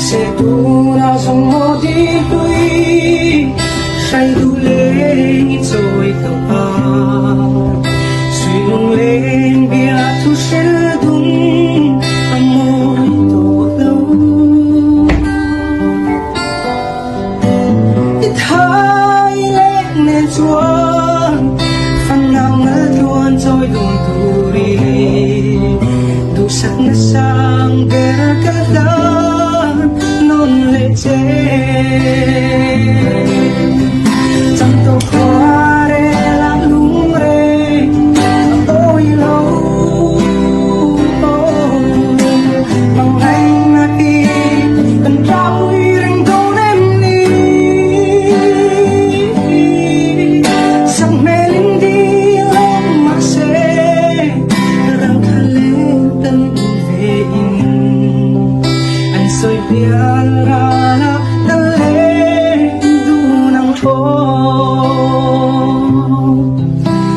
Mahse tunah zawng maw di hlui hrai duh leng i chawi tawh a. Sui lungleng bia thu hrel dun a mawi tawh lo. I thai leh nen chuan fanau ngal tluan chawi dun turin duhsakna sang ber ka hlan nawn leh che. Changtawk khua rel ah lungreng a awi lo. Hmangaihna hi kan tlakpui reng dawn em ni? Sak hmel in dil awm mahse ram tha leh tam ve in an sawi pial ral a tal leh dun ang thaw.